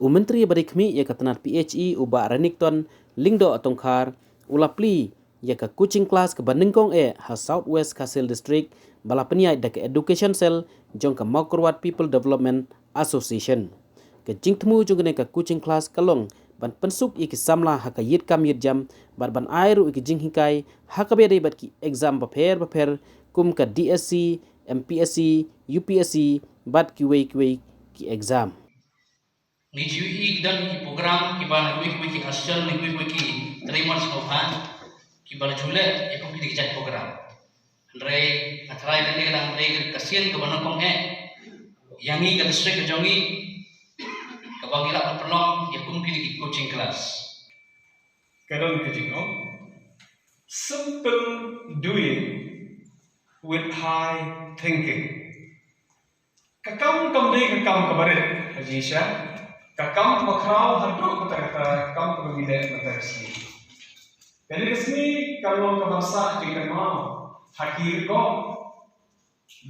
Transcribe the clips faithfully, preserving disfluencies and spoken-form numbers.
U Myntri ba dei khmih ïa ka tnat P H E, u Bah Renikton Lyngdoh Tongkhar, u la plie ïa ka coaching class kaba nyngkong eh ha South West Khasi Hills District, ba la pynïaid da ka Education Cell jong ka Mawkyrwat People Development Association. Ka jingthmu jong kane ka coaching class ka long ban pynsuk ïa ki samla ha ka ïit kam ïit jam, bad ban ai ruh ïa ki jinghikai ha kaba ïadei bad ki exam bapher bapher, kum ka D S C, M P S C, U P S C, bad kiwei kiwei ki exam. Ngi ju ïohi ki don ki program kiba na kiwei kiwei ki association, na kiwei kiwei ki trei mon sngewbha kiba la ju leh ïa kum kine ki jait program. Hynrei nga tharai kane ka dang dei ka sien kaba nyngkong eh ïa ngi ka district ka jong ngi, kaba ngi lah ban pynlong ïa kum kine ki coaching class. Ka don ka jingong, simple doing with high thinking. Ka kam kam dei ka kam kaba rit ha jingshisha. Ka kam kaba khraw haduh katta katta ka kam kaba ngi leh mynta ka sngi. Kane ka sngi ka long kaba sah jingkynmaw ha ki rukom.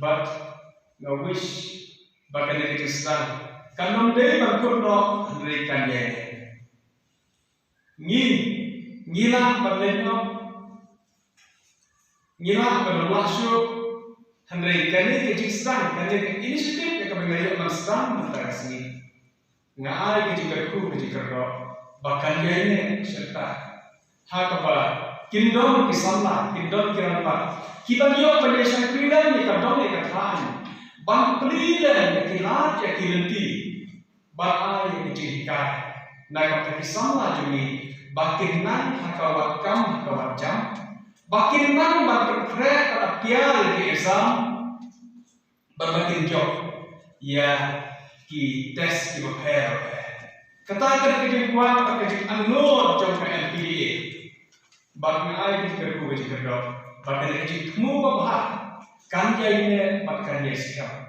Bad nga wish ba kane ka jingsdang kan ym dei ban kut noh, hynrei kan ïai leh. Ngi, ngi lah ban leh noh, ngi lah ban ym lah shuh, hynrei kane ka jingsdang, kane ka initiative ïa kaba nga ïoh ban sdang mynta ka sngi, nga ai ka jingkyrkhu ka jingkyrdoh ba kan ïai leh shirta, ha kaba kin don ki samla, kin don ki rangbah kiban ïoh ban ïa shakri lem ïa ka dong ïa ka thaiñ, ban plie lem ïa ki lad ïa ki lynti, ban ai ïa ki jinghikai na ka bynta ki samla jong ngi ba kin nang ha ka wad kam ha ka wad jam, ba kin nang ban pynkhreh ban ïa ki exam, bad ba kin jop ïa ki test kiba pher bapher. Kata ka dei ka jingkwah bad ka jingangnud jong ka M P D A. Bad nga ai ka jingkyrkhu ka jingkyrdoh ba kane ka jingthmu ba bha kan ïai leh bad kan ïai skhem.